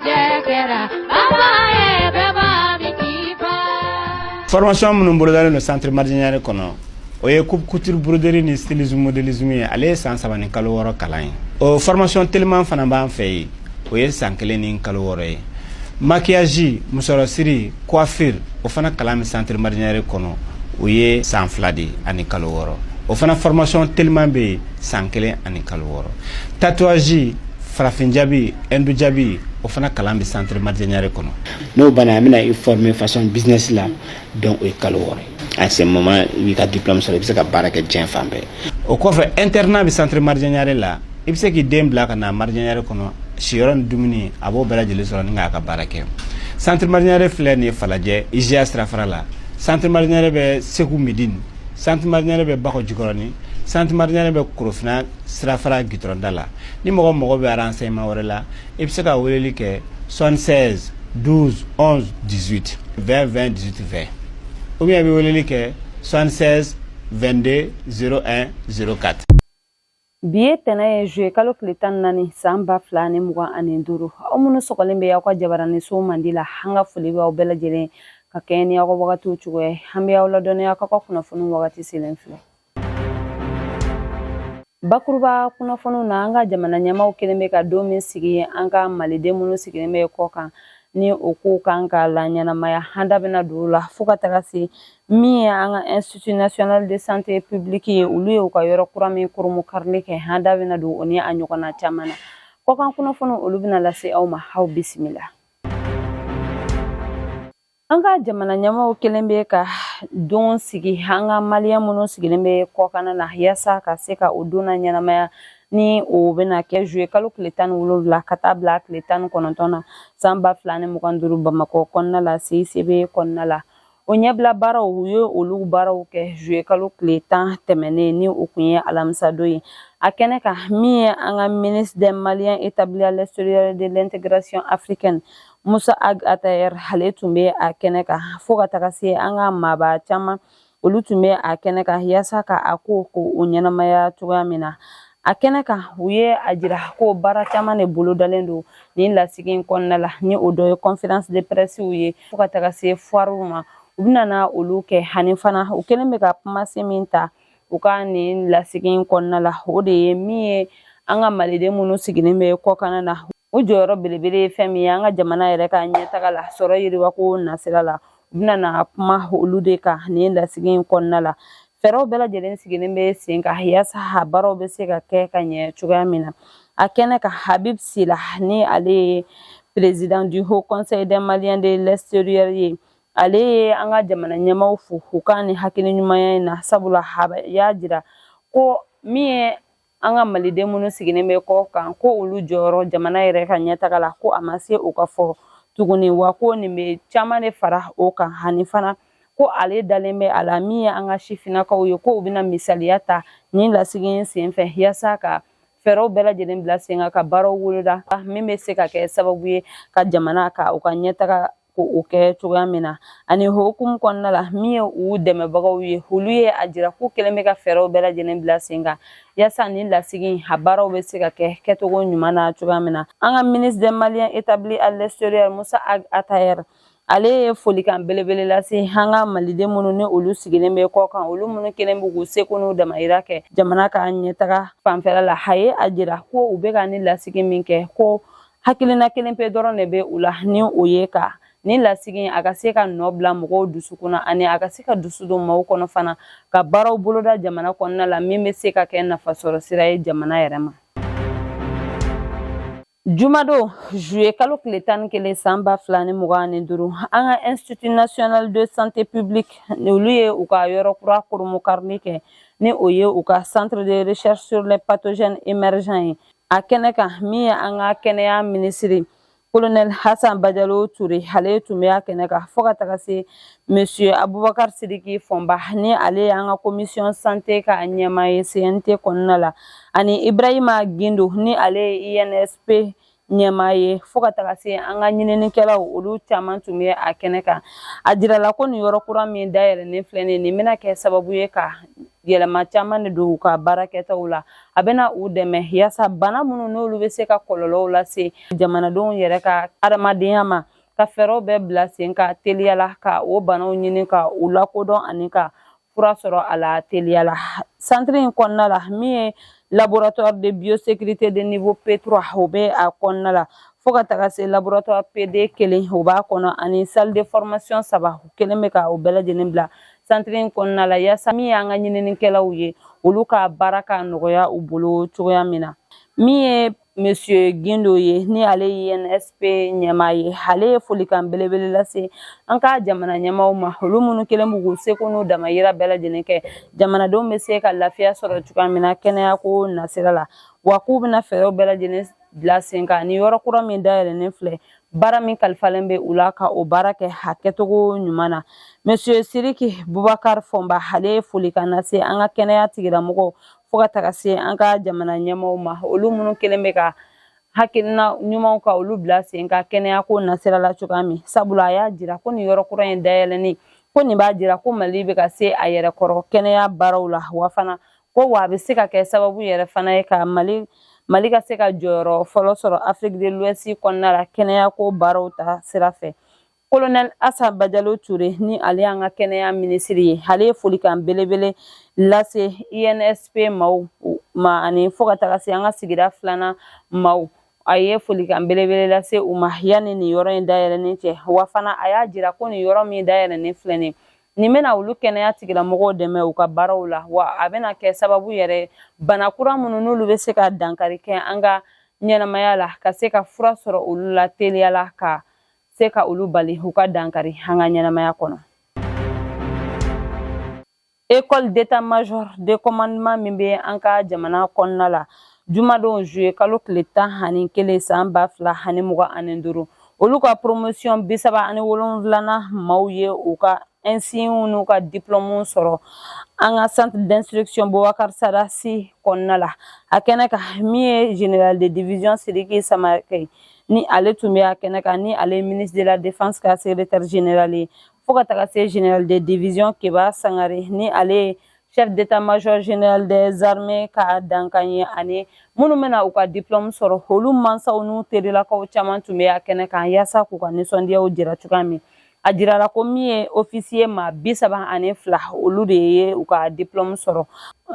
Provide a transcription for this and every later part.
ɲɛnajɛ kɛra baba ye bɛɛ b'a min k'i fa. Formation minnu bolodalen don centre Mardian Niare kɔnɔ, o ye coupe couture, broderie ni stylisme, modélisme ye. Ale ye san 3 ni kalo 6 kalan ye. O formation teliman fana b'an fɛ yen, o ye san 1 ni kalo 6 ye. Maquillage, musɔrɔsiri, coiffure, o fana kalan bɛ centre Mardian Niare kɔnɔ, o ye san 2 de ani kalo 6. O fana formation teliman bɛ yen, san 1 ani kalo 6. Tatouage, farafin jabi, hindu jabi, o fana kalan bɛ centre Mardian Niare kɔnɔ. N'o banna, an bɛna i former façon business la. Donc o ye kalo 6 ye. À ce moment, i b'i ka diplôme sɔrɔ, i bɛ se ka baara kɛ diɲɛ fan bɛɛ. O kɔfɛ, internat bɛ centre Mardian Niare la. I bɛ se k'i den bila ka na Mardian Niare kɔnɔ, siyɔrɔ ni dumuni, a b'o bɛɛ lajɛlen sɔrɔ ni k'a ka baara kɛ. Centre Mardian Niare filɛ nin ye Falajɛ, IGA sirafara la. Centre Mardian Niare bɛ Segu Midine, centre Mardian Niare bɛ Bakɔ Jikɔrɔni, centre Mardian Niare bɛ Korofina sirafara gitɔrɔnda la. Ni mɔgɔ mago bɛ renseignement wɛrɛ la, i bɛ se ka weleli kɛ 76 12 11 18 20 20 18 20, ou bien i bɛ weleli kɛ 76 22 01 04. Bi ye tɛnɛ ye, juillet kalo tile 14, san 2025. Aw minnu sɔgɔlen bɛ aw ka jabaraniso mandi la, an ka foli bɛ aw bɛɛ lajɛlen ka kɛɲɛ ni aw ka wagatiw cogoya ye. An bɛ aw ladɔnniya k'aw ka kunnafoni wagati selen filɛ. Bakuruba kunnafoniw na, an ka jamana ɲɛmaw kelen bɛ ka don min sigi an ka maliden minnu sigilen bɛ kɔ kan, ni o ko kan ka la ɲɛnamaya, an da bɛna don o la, fo ka taga se min ye an ka Institut national de santé publique ye, olu ye u ka yɔrɔ kura min koromokarili kɛ, an da bɛna don o ni a ɲɔgɔnna caman na. Kɔkan kunnafoniw, olu bɛna lase aw ma. Aw bisimila. An ka jamana ɲɛmaw kelen bɛ ka don sigi an ka maliyɛn minnu sigilen bɛ kɔkanna na, yaasa ka se ka o don na ɲɛnamaya, ni o bɛna kɛ juillet kalo tile 17 ka taa bila tile 19 na, san 2025, Bamakɔ kɔnɔna la, CICB kɔnɔna la. O ɲɛbila baaraw, u ye olu baaraw kɛ juillet kalo tile 10 tɛmɛnen, ni o kun ye alamisadon ye. A kɛnɛ kan, min ye an ka ministre des Maliens établis à l'extérieur, de l'intégration africaine, Moussa Ag Attaher, ale tun bɛ a kɛnɛ kan, fo ka taga se an ka maaba caman, olu tun bɛ a kɛnɛ kan, yaasa ka a ko ko o ɲɛnamaya cogoya min na. A kɛnɛ kan, u ye a jira ko baara caman de bolodalen don nin lasigi in kɔnɔna la, ni o dɔ ye conférence de presse ye, fo ka taga se foire ma, u bɛna na olu kɛ. Ani fana, u kɛlen bɛ ka kumasen min ta u ka nin lasigi in kɔnɔna la, o de ye min ye an ka maliden minnu sigilen bɛ kɔkanna na, u jɔyɔrɔ belebele ye fɛn min ye an ka jamana yɛrɛ ka ɲɛtaga la, sɔrɔ yiriwako nasira la, u bɛna na kuma olu de kan nin lasigi in kɔnɔna la. Fɛɛrɛw bɛɛ lajɛlen sigilen bɛ sen kan yaasa a baaraw bɛ se ka kɛ ka ɲɛ cogoya min na. A kɛnɛ kan, Habib Sila, ni ale ye président du Haut Conseil des Maliens de l'extérieur ye, ale ye an ka jamana ɲɛmaw fo u ka ni hakili ɲumanya in na, sabula a y'a jira ko min ye an ka maliden minnu sigilen bɛ kɔ kan, ko olu jɔyɔrɔ jamana yɛrɛ ka ɲɛtaga la, ko a ma se o ka fɔ tuguni, wa ko nin bɛ caman de fara o kan. Ani fana, ko ale dalen bɛ a la, min ye an ka sifinnakaw ye, ko u bɛna misaliya ta nin lasigi in senfɛ, yaasa ka fɛɛrɛw bɛɛ lajɛlen bila sen kan, ka baaraw woloda min bɛ se ka kɛ sababu ye ka jamana ka u ka ɲɛtaga ko o kɛ cogoya min na. Ani hokumu kɔnɔna la, min ye u dɛmɛbagaw ye, olu ye a jira k'u kɛlen bɛ ka fɛɛrɛw bɛɛ lajɛlen bila sen kan, yaasa nin lasigi a baaraw bɛ se ka kɛ kɛcogo ɲuman na cogoya min na. An ka ministre des Maliens établis à l'extérieur, Moussa Ag Attaher, ale ye folikan belebele lase an ka maliden minnu ni olu sigilen bɛ kɔ kan, olu minnu kelen bɛ k'u seko n'u damayira kɛ jamana ka ɲɛtaga fanfɛla la. A ye a jira ko u bɛ ka ni lasigi min kɛ, ko hakilina kelen pe dɔrɔn de bɛ u la, ni o ye ka nin lasigi a ka se ka nɔ bila mɔgɔw dusukun na, ani a ka se ka dusu don maaw kɔnɔ fana, ka baaraw boloda jamana kɔnɔna la min bɛ se ka kɛ nafasɔrɔ sira ye jamana yɛrɛ ma. Jumadon, juillet kalo tile 11, san 2025, an ka Institut national de santé publique, olu ye u ka yɔrɔ kura koromokarili kɛ, ni o ye u ka centre de recherche sur les pathogènes émergents ye. A kɛnɛ kan, min ye an ka kɛnɛya minisiri, colonel Hassan Badialo Touré, ale tun bɛ a kɛnɛ kan, fo ka taga se monsieur Abubakar Sidiki Fɔnba, ni ale ye an ka commission santé ka ɲɛmaa ye CNT kɔnɔna la, ani Ibrahima Gindo, ni ale ye INSP ɲɛmaa ye, fo ka taga se an ka ɲininikɛlaw, olu caman tun bɛ a kɛnɛ kan. A jirala ko nin yɔrɔ kura min dayɛlɛnnen filɛ nin ye, nin bɛna kɛ sababu ye ka yɛlɛma caman de don u ka baarakɛtaw la. A bɛna u dɛmɛ yaasa bana minnu n'olu bɛ se ka kɔlɔlɔw lase jamanadenw yɛrɛ ka adamadenya ma, ka fɛɛrɛw bɛɛ bila sen ka teliya la ka o banaw ɲini ka u lakodɔn ani ka fura sɔrɔ a la teliya la. Centre in kɔnɔna la, min ye laboratoire de biosécurité de niveau P3, o bɛ a kɔnɔna la, fo ka taga se laboratoire PD kelen, o b'a kɔnɔ, ani salle de formation saba. O kelen bɛ ka o bɛɛ lajɛlen bila centre in kɔnɔna la, yaasa min y'an ka ɲininikɛlaw ye, olu ka baara ka nɔgɔya u bolo cogoya min na. Min ye Monsieur Gindo ye, ni ale ye INSP ɲɛmaa ye, ale ye folikan belebele lase an ka jamana ɲɛmaaw ma, olu minnu kɛlen b'u k'u seko n'u damayira bɛɛ lajɛlen kɛ jamanadenw bɛ se ka lafiya sɔrɔ cogoya min na kɛnɛyako nasira la. Wa k'u bɛna fɛɛrɛw bɛɛ lajɛlen bila sen kan ni yɔrɔ kura min dayɛlɛnnen filɛ, baara min kalifalen bɛ u la, ka o baara kɛ a kɛcogo ɲuman na. Monsieur Siriki Bubakar Fɔnba, ale ye folikan lase an ka kɛnɛya tigilamɔgɔw fo ka taga se an ka jamana ɲɛmaaw ma, olu minnu kɛlen bɛ ka hakilina ɲumanw ka olu bila sen ka kɛnɛyako nasira la cogoya min. Sabula a y'a jira ko nin yɔrɔ kura in dayɛlɛnni ko nin b'a jira ko Mali bɛ ka se a yɛrɛ kɔrɔ kɛnɛya baaraw la. Wa fana ko wa a bɛ se ka kɛ sababu yɛrɛ fana ye ka Mali ka se ka jɔyɔrɔ fɔlɔ sɔrɔ Afrique de l'Ouest kɔnɔna la kɛnɛyako baaraw ta sira fɛ. Colonel Asa Bajalo Ture, ni ale y'an ka kɛnɛya minisiri ye, ale ye folikan belebele lase INSP maaw ma ani fo ka taga se an ka sigida filanan maaw. A ye folikan belebele lase u ma yanni nin yɔrɔ in dayɛlɛnnen cɛ. Wa fana a y'a jira ko nin yɔrɔ min dayɛlɛnnen filɛ nin, nin bɛna olu kɛnɛya tigilamɔgɔw dɛmɛ u ka baaraw la. Wa a bɛna kɛ sababu yɛrɛ, bana kura minnu n'olu bɛ se ka dankari kɛ an ka ɲɛnamaya la, ka se ka fura sɔrɔ olu la teliya la, ka se ka olu bali u ka dankari an ka ɲɛnamaya kɔnɔ. École d'état-major de commandement min bɛ an ka jamana kɔnɔna la, jumadon juillet kalo tile 11 san 2025, olu ka promotion 37nan maaw ye u ka insignes n'u ka diplôme sɔrɔ an ka centre d'instruction Boubacar Sada Sy kɔnɔna la. A kɛnɛ kan, min ye général de division Sidiki Samakɛ, ni ale tun bɛ a kɛnɛ kan, ni ale ye ministre de la Défense ka secrétaire général ye, fo ka taga se général de division Keba Sangare, ni ale ye chef d'état-major général des armées ka dankan ye, ani minnu bɛna u ka diplôme sɔrɔ, olu mansaw n'u terilakaw caman tun bɛ a kɛnɛ kan yaasa k'u ka nisɔndiyaw jira cogoya min. A jirala ko min ye officier maa 32, olu de ye u ka diplôme sɔrɔ.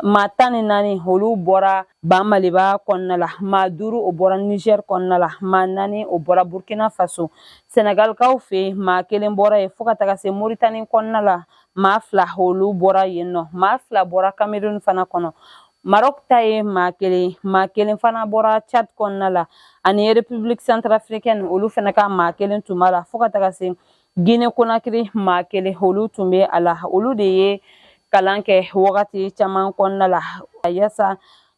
Maa 14, olu bɔra Ba Maliba kɔnɔna la, maa duuru, o bɔra Niger kɔnɔna la, maa naani, o bɔra Burkina Faso, Senegalikaw fɛ yen maa kelen bɔra yen, fo ka taga se Moritani kɔnɔna la, maa fila, olu bɔra yen nɔ, maa fila bɔra Cameroun fana kɔnɔ, Maroc ta ye maa kelen, maa kelen fana bɔra Tchad kɔnɔna la, ani République centrafricaine, olu fana ka maa kelen tun b'a la, fo ka taga se Guinée Conakry, maa kelen, olu tun bɛ a la. Olu de ye kalan kɛ wagati caman kɔnɔna la yaasa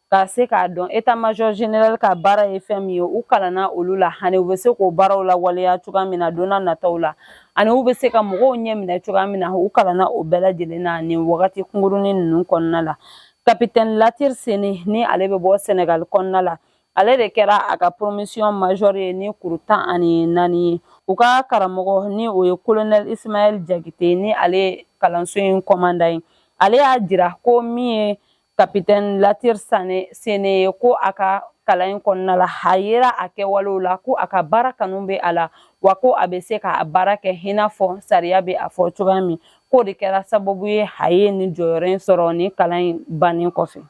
ka se k'a dɔn état major général ka baara ye fɛn min ye. U kalanna olu la ani u bɛ se k'o baaraw lawaleya cogoya min na don n'a nataw la, ani u bɛ se ka mɔgɔw ɲɛ minɛ cogoya min na. U kalanna o bɛɛ lajɛlen na nin wagati kunkurunin ninnu kɔnɔna la. Capitaine Latir Sene, ni ale bɛ bɔ Senegal kɔnɔna la, ale de kɛra a ka promotion major ye ni kuru 14 ye. U ka karamɔgɔ, ni o ye colonel Ismaël Diakité, ni ale ye kalanso in commandant ye, ale y'a jira ko min ye capitaine Latir Sane Sene ye, ko a ka kalan in kɔnɔna la, a yera a kɛwalew la ko a ka baara kanu bɛ a la, wa ko a bɛ se k'a baara kɛ i n'a fɔ sariya bɛ a fɔ cogoya min. K'o de kɛra sababu ye a ye nin jɔyɔrɔ in sɔrɔ ni kalan in bannen kɔfɛ.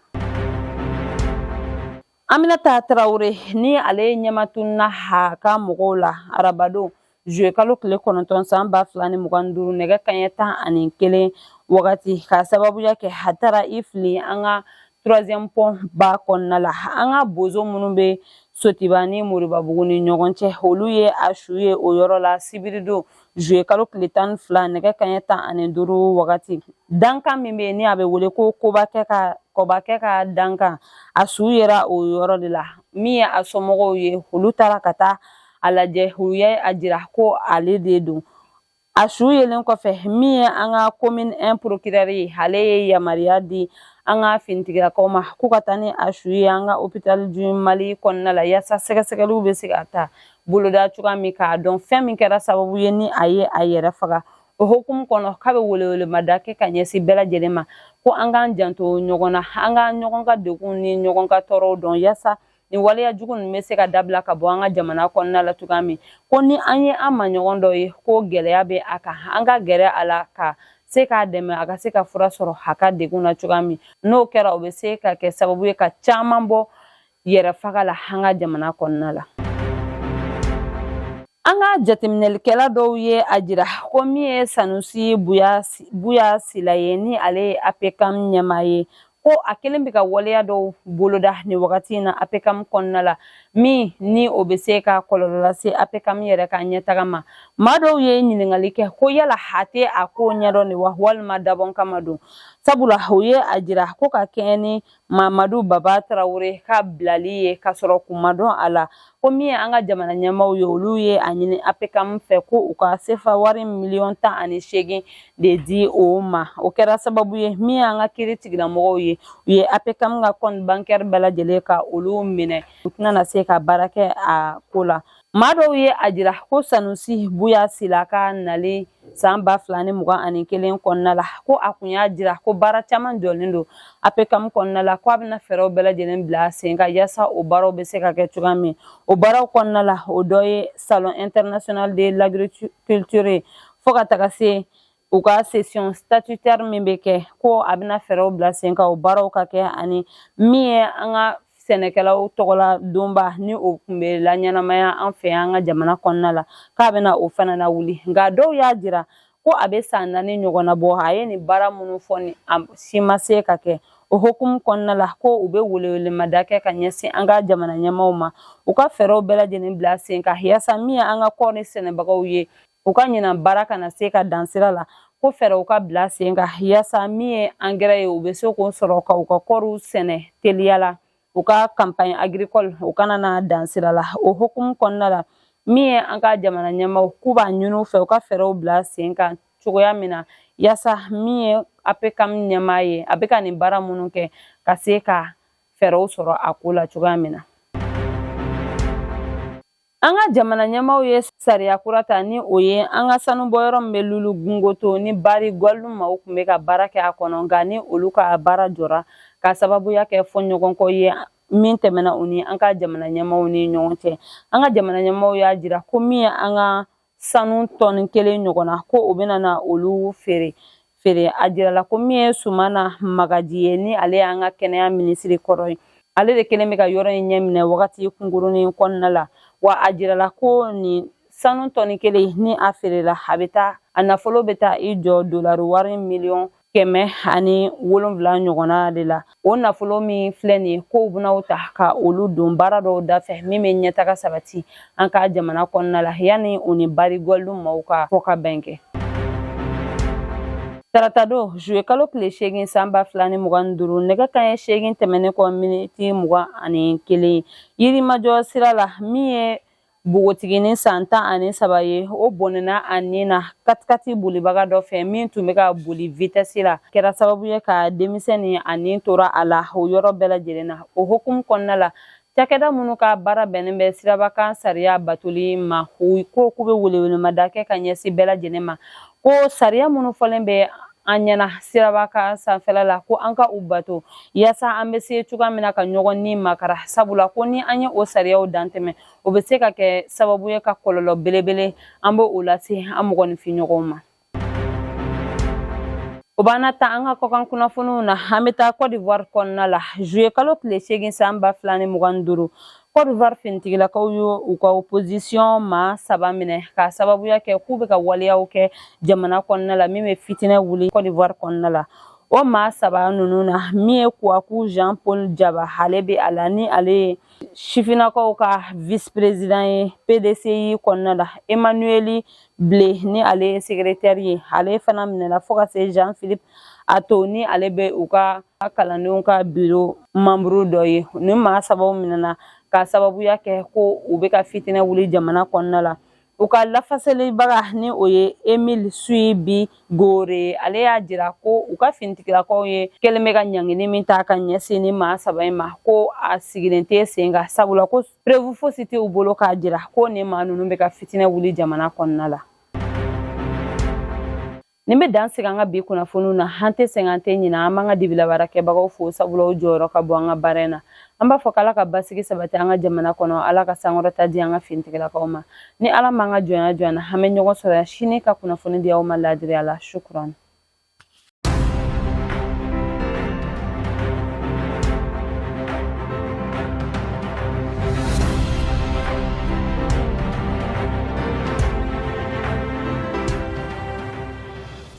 Aminata Traoré, ni ale ye ɲɛmatunna a ka mɔgɔw la arabadon juillet kalo tile 9 san 2025, nɛgɛ kaɲɛ 11 wagati, ka sababuya kɛ a taara i fili an ka troisième pont ba kɔnɔna la. An ka bozo minnu bɛ Sotiba ni Moribabugu ni ɲɔgɔn cɛ, olu ye a su ye o yɔrɔ la sibiridon juillet kalo tile 12, nɛgɛ kaɲɛ 15 wagati. Dankan min bɛ yen, ni a bɛ wele ko kobakɛ ka kɔbakɛ ka dankan, a su yera o yɔrɔ de la. Min ye a somɔgɔw ye, olu taara ka taa a lajɛ, u ye a jira ko ale de don. A su yelen kɔfɛ, min ye an ka commune 1 procureur ye, ale ye yamaruya di an ka finitigilakaw ma k'u ka taa ni a su ye an ka hôpital du Mali kɔnɔna la, yaasa sɛgɛsɛgɛliw bɛ se ka taa boloda cogoya min, k'a dɔn fɛn min kɛra sababu ye ni a ye a yɛrɛ faga. O O hukumu kɔnɔ, k'a bɛ welewelemada kɛ ka ɲɛsin bɛɛ lajɛlen ma ko an k'an janto ɲɔgɔn na, an ka ɲɔgɔn ka degun ni ɲɔgɔn ka tɔɔrɔw dɔn, yaasa ni waleya jugu ninnu bɛ se ka dabila ka bɔ an ka jamana kɔnɔna la cogoya min. Ko ni an ye an ma ɲɔgɔn dɔ ye ko gɛlɛya bɛ a kan, an ka gɛrɛ a la ka se k'a dɛmɛ a ka se ka fura sɔrɔ a ka degun na cogoya min. N'o kɛra, o bɛ se ka kɛ sababu ye ka caman bɔ yɛrɛ faga la an ka jamana kɔnɔna la. An ka jateminɛlikɛla dɔw ye a jira ko min ye Sanusi Buya Sila ye, ni ale ye APCAM ɲɛmaa ye, ko a kelen bɛ ka waleya dɔw boloda nin wagati in na APCAM kɔnɔna la, min ni o bɛ se ka kɔlɔlɔ lase APCAM yɛrɛ ka ɲɛtaga ma. Maa dɔw ye ɲininkali kɛ ko yala a tɛ a ko ɲɛdɔn nin wa, walima dabɔn kama don? Sabula o ye a jira ko ka kɛɲɛ ni Mamadu Baba Tarawele ka bilali ye ka sɔrɔ kun ma dɔn a la, ko min ye an ka jamana ɲɛmaaw ye, olu ye a ɲini APCAM fɛ ko u ka sefa wari miliyɔn 18 de di o ma. O kɛra sababu ye, min ye an ka kiiri tigilamɔgɔw ye, u ye APCAM ka compte bancaire bɛɛ lajɛlen ka olu minɛ, u tɛna na se ka baara kɛ a ko la. Maa dɔw ye a jira ko Sanusi Buya Sila ka nali san 2021 kɔnɔna la, ko a kun y'a jira ko baara caman jɔlen don APCAM kɔnɔna la, ko a bɛna fɛɛrɛw bɛɛ lajɛlen bila sen kan yaasa o baaraw bɛ se ka kɛ cogoya min. O baaraw kɔnɔna la, o dɔ ye Salon international de l'agriculture ye, fo ka taga se u ka session statutaire min bɛ kɛ, ko a bɛna fɛɛrɛw bila sen kan o baaraw ka kɛ, ani min ye an ka sɛnɛkɛlaw tɔgɔla donba ni o tun bɛ laɲɛnamaya an fɛ an ka jamana kɔnɔna la, k'a bɛna o fana na wuli. Nka dɔw y'a jira ko a bɛ san 4 ɲɔgɔnna bɔ, a ye nin baara minnu fɔ, ni a si ma se ka kɛ. O hukumu kɔnɔna la, ko u bɛ welewelemada kɛ ka ɲɛsin an ka jamana ɲɛmaaw ma, u ka fɛɛrɛw bɛɛ lajɛlen bila sen kan yaasa min ye an ka kɔɔri sɛnɛbagaw ye, u ka ɲinan baara kana se ka dan sira la, ko fɛɛrɛw ka bila sen kan yaasa min ye angɛrɛ ye, u bɛ se k'o sɔrɔ ka u ka kɔɔriw sɛnɛ teliya la, u ka campagne agricole u kana na dan sira la. O hukumu kɔnɔna la, min ye an ka jamana ɲɛmaaw, k'u b'a ɲini u fɛ u ka fɛɛrɛw bila sen kan cogoya min na yaasa min ye APCAM ɲɛmaa ye, a bɛ ka nin baara minnu kɛ, ka se ka fɛɛrɛw sɔrɔ a ko la cogoya min na. An ka jamana ɲɛmaaw ye sariya kura ta, ni o ye an ka sanubɔyɔrɔ min bɛ Lulu Gungoto, ni Barrick Gold maaw tun bɛ ka baara kɛ a kɔnɔ, nka ni olu ka baara jɔra ka sababuya kɛ fɔɲɔgɔnkɔ ye min tɛmɛna u ni an ka jamana ɲɛmaaw ni ɲɔgɔn cɛ. An ka jamana ɲɛmaaw y'a jira ko min ye an ka sanu tɔni 1 ɲɔgɔnna, ko u bɛna na olu feere feere. A jirala ko min ye Sumana Magaji ye, ni ale y'an ka kɛnɛya minisiri kɔrɔ ye, ale de kelen bɛ ka yɔrɔ in ɲɛminɛ wagati kunkurunin kɔnɔna la. Wa a jirala ko nin sanu tɔni 1 ni a feerela, a bɛ taa a nafolo bɛ taa i jɔ dolari wari miliyɔn 107 ɲɔgɔnna de la. O nafolo min filɛ nin ye, kow bɛna ta ka olu don baara dɔw dafɛ min bɛ ɲɛtaga sabati an ka jamana kɔnɔna la, yanni u ni Barrick Gold maaw ka fɔ ka bɛn kɛ. Taratadon, juillet kalo tile 8 san 2025, nɛgɛ kanɲɛ 8 tɛmɛnen kɔ miniti 21, Yirimajɔ sira la, min ye npogotiginin san 13 ye, o bɔnɛna a nin na katikati bolibaga dɔ fɛ min tun bɛ ka boli vitesse la. Kɛra sababu ye ka denmisɛnnin a nin tora a la o yɔrɔ bɛɛ lajɛlen na. O hukumu kɔnɔna la, cakɛda minnu ka baara bɛnnen bɛ sirabakan sariya batoli ma, u ko k'u bɛ welewelemada kɛ ka ɲɛsin bɛɛ lajɛlen ma ko sariya minnu fɔlen bɛ an ɲɛna sirabakan sanfɛla la, ko an ka u bato yaasa an bɛ se cogoya min na ka ɲɔgɔn ni makara. Sabula ko ni an ye o sariyaw dantɛmɛ, o bɛ se ka kɛ sababu ye ka kɔlɔlɔ belebele an b'o lase an mɔgɔninfin ɲɔgɔnw ma. O b'an na ta an ka kɔkan kunnafoniw na. An bɛ taa Côte d'Ivoire kɔnɔna la. Juillet kalo tile 8 san 2025, Côte d'Ivoire finitigilakaw ye u ka opposition maa saba minɛ k'a sababuya kɛ k'u bɛ ka waleyaw kɛ jamana kɔnɔna la min bɛ fitinɛ wuli Côte d'Ivoire kɔnɔna la. O maa saba ninnu na, min ye Kouakou Jean Paul Jaba, ale bɛ a la, ni ale ye sifinnakaw ka vice président ye PDCI kɔnɔna la, Emmanuel Ble, ni ale ye secrétaire ye, ale fana minɛla, fo ka se Jean Philippe Ato, ni ale bɛ u ka kalandenw ka bureau membre dɔ ye. Ni maa sabaw minɛna ka sababuya kɛ ko u bɛ ka fitinɛ wuli jamana kɔnɔna la. U ka lafasalibaga, ni o ye Emile Suibi Gore, ale y'a jira ko u ka finitigilakaw ye kɛlen bɛ ka ɲangini min ta ka ɲɛsin ni maa saba in ma, ko a sigilen tɛ sen kan, sabula ko preuve fosi tɛ u bolo k'a jira ko nin maa ninnu bɛ ka fitinɛ wuli jamana kɔnɔna la. Nin bɛ dan sigi an ka bi kunnafoniw na. An tɛ sɛgɛn, an tɛ ɲinɛ. An b'an ka dibila baarakɛbagaw fo, sabula u jɔyɔrɔ ka bon an ka baara in na. An b'a fɔ k'Ala ka basigi sabati an ka jamana kɔnɔ, Ala ka sankɔrɔta di an ka finitigilakaw ma. Ni Ala m'an ka jɔnya jɔ an na, an bɛ ɲɔgɔn sɔrɔ yan sini ka kunnafoni di aw ma laadiriya la. Shukran.